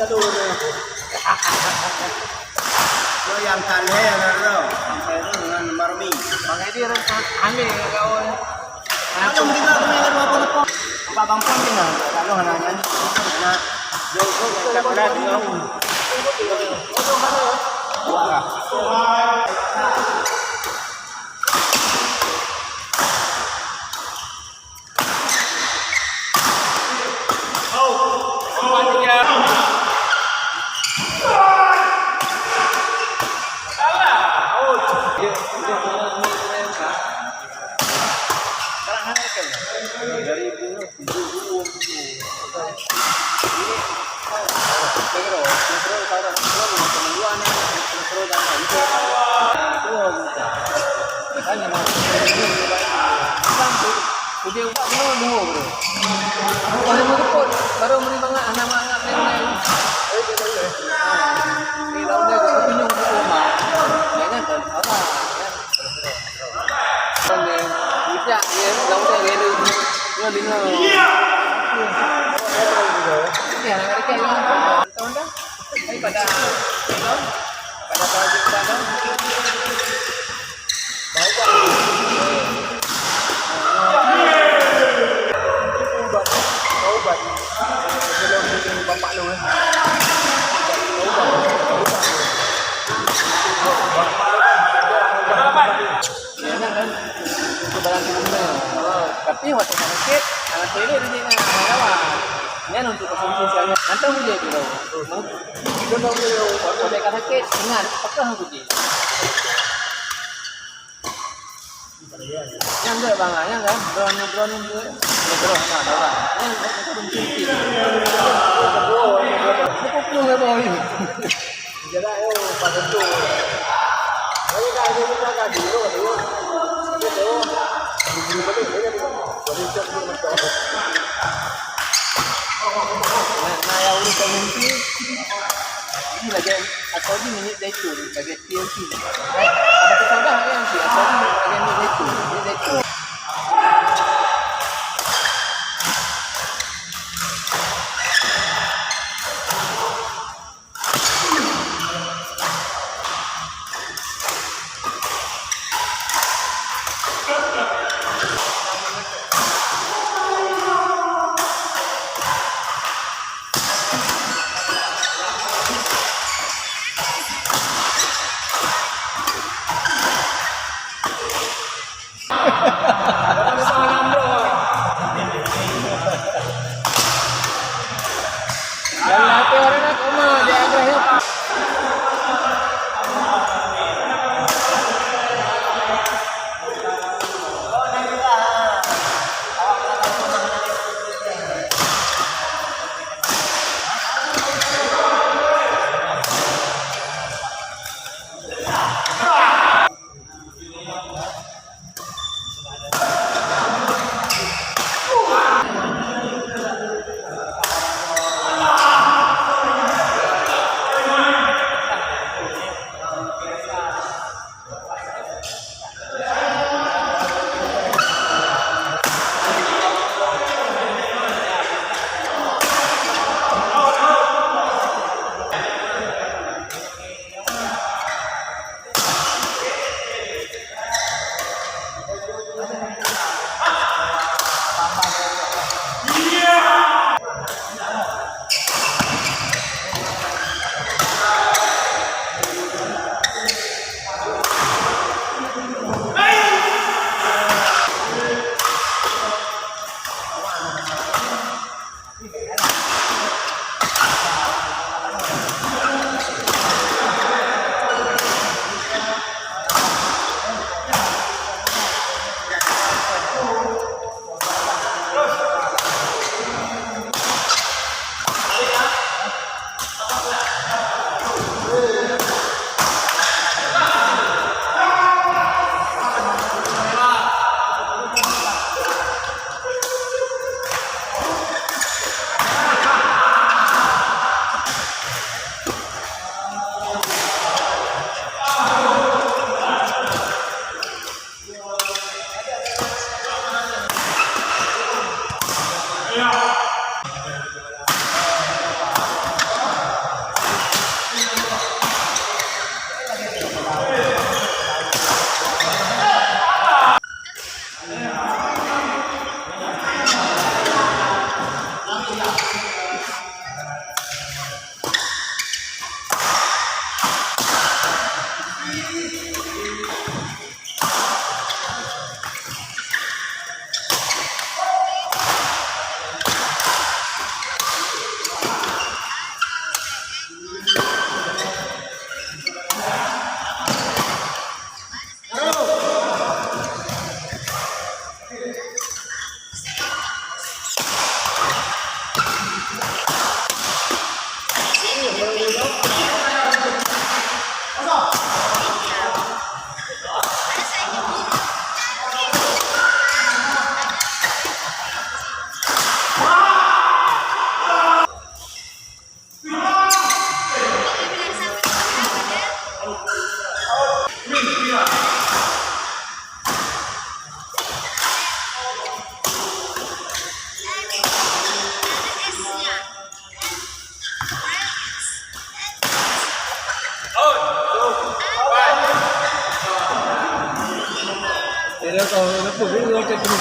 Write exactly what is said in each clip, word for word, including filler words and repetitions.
Lo nyang ka lhèe na lo. Sampai tu dengan Marmi. Bang Edi aneh ngon gaul. Aduh, tinggal tu yang kedua apa-apa. Pak Bang Pon tinggal. Kalau hana nyanyi. Nah, jauh-jauh kita berada. Wah. Udah empat puluh dua bro. Baru meureumpok, baru meureumpok mangat, hana mangat laén-laén. Eh, lawan dia, tapi nyoe untuk rumah. Jangan kan, salah, kan? Kan dia, bijak dia, lawan dia, dia, dia, dia, dia. Iya, nak dekat. Daripada, daripada tahu kita dah. Bau bak. Bau bak. Bau bak. Belum bapak lu, eh. Bau bak. Bau bak. Bau bak. Tapi watèe ka sakét, anak cewek dia nak lawan. Nyan untuk konsumsi siang. Nanti boleh dulu. Kita tak boleh. Watèe ka sakét, ingat, pakai hang kunci. Nyang enggak bang, nyang kan? Drone, drone tu. Ya, drone, nah, drone. Nyang kunci. Buku penuh ya, boy. Jalan, oh, pas tentu. Lagi dah ada kita dah dulu, dulu. Dulu, dulu. Dulu balik, dia dah dulu. Boleh cek dulu, macam mana. Nah, nah, yang urus komuniti, ini lagi, atau ni minit dah itu, lagi T L C. Ada pesawat lagi nanti, atau ni lagi minit dah itu, minit dah itu.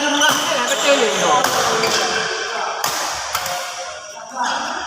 Betul ni.